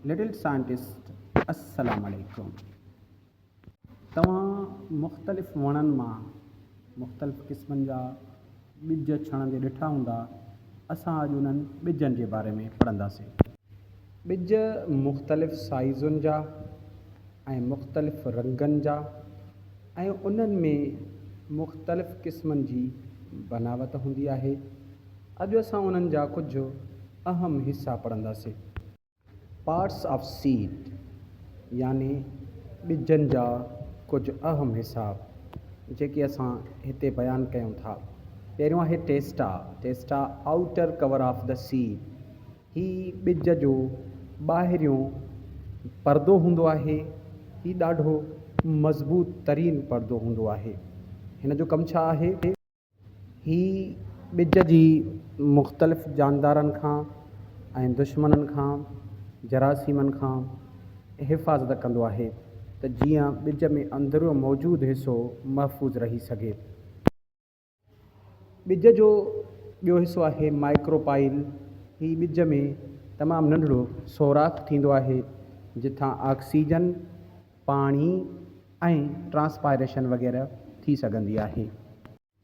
Little scientist السلام عليڪم. توهان مختلف وڻن مان مختلف قسمن جا ٻج ڇڻندي ڏٺا هوندا، اسان اڄ انهن ٻجن جي باري ۾ پڙهنداسين. ٻج مختلف سائيزن جا ۽ مختلف رنگن جا ۽ انهن ۾ مختلف قسمن جي بناوت هوندي آهي. اڄ اسان انهن جا ڪجهه اهم حصا پڙهنداسين. پارٽس آف سيڊ يعني ٻجن جا ڪجهه اهم حصا جيڪي اسان هتي بيان ڪيون ٿا. پهريون آهي testa, Testa، Outer cover of the seed، هي ٻج جو ٻاهريون پردو هوندو آهي. هي ڏاڍو مضبوط ترين پردو هوندو آهي. هن جو ڪم ڇا آهي؟ هي ٻج جي مختلف جاندارن کان ۽ دشمنن کان، جراثيمن کان، حفاظت ڪندو آهي ته جيئن ٻج ۾ اندريون موجود حصو محفوظ رهي سگهي. ٻج جو ٻيو حصو آهي مائڪروپائل، هي ٻج ۾ تمام ننڍڙو سوراخ ٿيندو آهي جتان آڪسيجن، پاڻي ۽ ٽرانسپائريشن وغيره ٿي سگهندي آهي.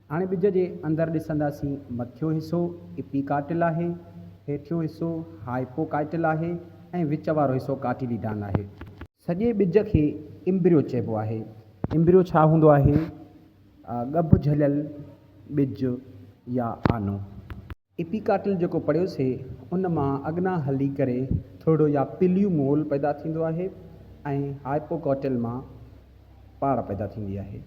هاڻي ٻج جي اندر ڏسنداسين مٿيون حصو اپيڪاٽل آهي، هيٺيون حصو هائپوڪائٽل آهي ۽ وچ وارو حصو ڪاٽيليڊان آهي. سڄي ٻج کي امبريو چئبو آهي. امبريو ڇا هوندو آهي؟ ڳڀ جهليل ٻج يا آنو. اپيڪاٽل جيڪو پڙهيوسي ان مان اڳنا هلي ڪري ٿڙ يا پليومول پيدا ٿيندو آهي ۽ هائپوڪاٽل مان پاڙ پيدا ٿيندي آهي.